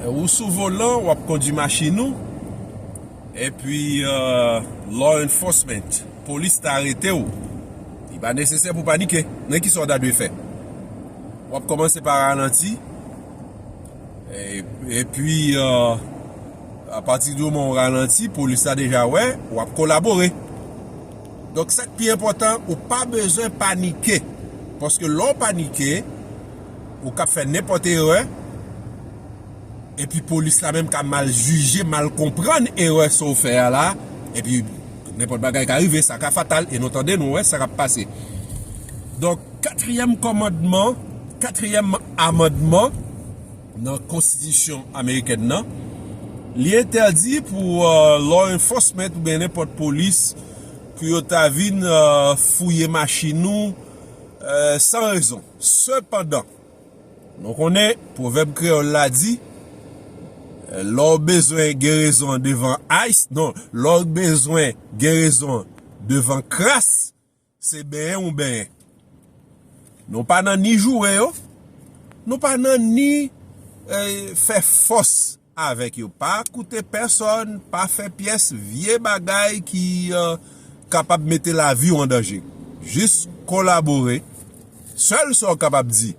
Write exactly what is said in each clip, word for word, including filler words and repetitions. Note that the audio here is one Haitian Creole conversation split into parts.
Ou sou volan, w ap kondui machin ou, epi euh, law enforcement, polis ta arete w. Li pa nesesè pou panike. Men kisa w ta dwe fè? W ap kòmanse pa ralanti, e- epi euh, apati di moman w ralanti, polis la deja wè w ap kolabore. Donk, sa k pi enpòtan, ou pa bezwen panike. Paske lè w panike, ou ka fè nenpòt erè, epi polis la menm ka mal jije, mal konprann erè sa w fè a la, epi nenpòt bagay ka rive, sa ka fatal, e nou tande, nou wè sa k ap pase. Donk, katriyèm kòmandman, katriyèm amandman nan konstitisyon amerikèn nan, li entèdi pou euh, law enforcement oubyen nenpòt polis pou yo ta vin euh, fouye machin ou euh, san rezon. Sepandan, nou konnen pwovèb kreyòl la di, euh, lè w bezwen gen rezon devan ice, non, lè w bezwen gen rezon devan kras, se benyen ou benyen. Nou pa nan ni joure yo, nou pa nan ni eh, fè fòs avèk yo. Pa koute pèsòn, pa fè pyès vye bagay ki eh, kapab mete lavi w an danje. Jis kolabore. Sèl sa w kapab di,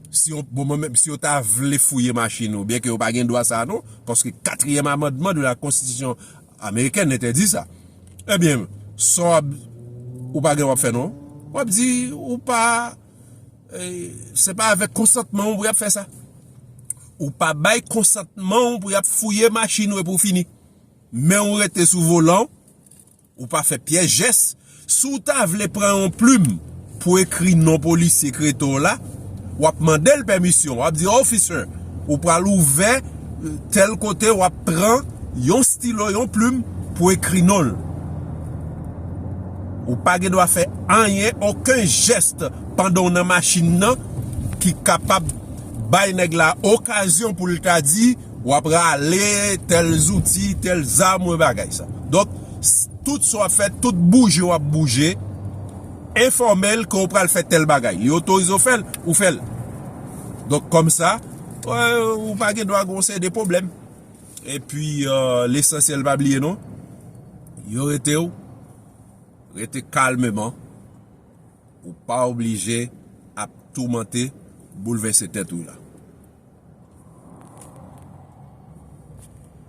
si yon bon, mwen menm, si yo ta vle fouye machin ou, byen ke yo pa gen dwa sa non, paske katriyèm amandman de la konstitisyon amerikèn entèdi sa. Ebyen, sa w ap, ou pa gen w ap fè non. W ap di, ou pa, eh, se pa avèk konsantman w pou y ap fè sa. Ou pa bay konsantman w pou y ap fouye machin ou epi w fini. Men w rete sou volan w, ou pa fè pyès jès. Si w ta vle pran yon plim pou ekri non polisye k rete w la, w ap mande l pèmisyon. W ap di, "Officer, ou pral ouvè tèl kote, w ap pran yon stilo, yon plim pou ekri non l." Ou pa gen dwa fè anyen, okenn jès pandan w nan machin nan ki kapab bay nèg la okazyon pou l ta di, w ap rale tèl zouti, tèl zam, ou bagay sa. Donk, s- tout sa w ap fè, tout bouje w ap bouje, enfòme l ke w pral fè tèl bagay. Li otorize w fè l, ou fè l. Donk, kòmsa, euh, ou pa gen dwa gen yon seri de pwoblèm. Epi, euh, lesansyèl, pa bliye non, yo rete w, rete kalmeman. Ou pa oblije ap toumante, boulvèse tèt ou la.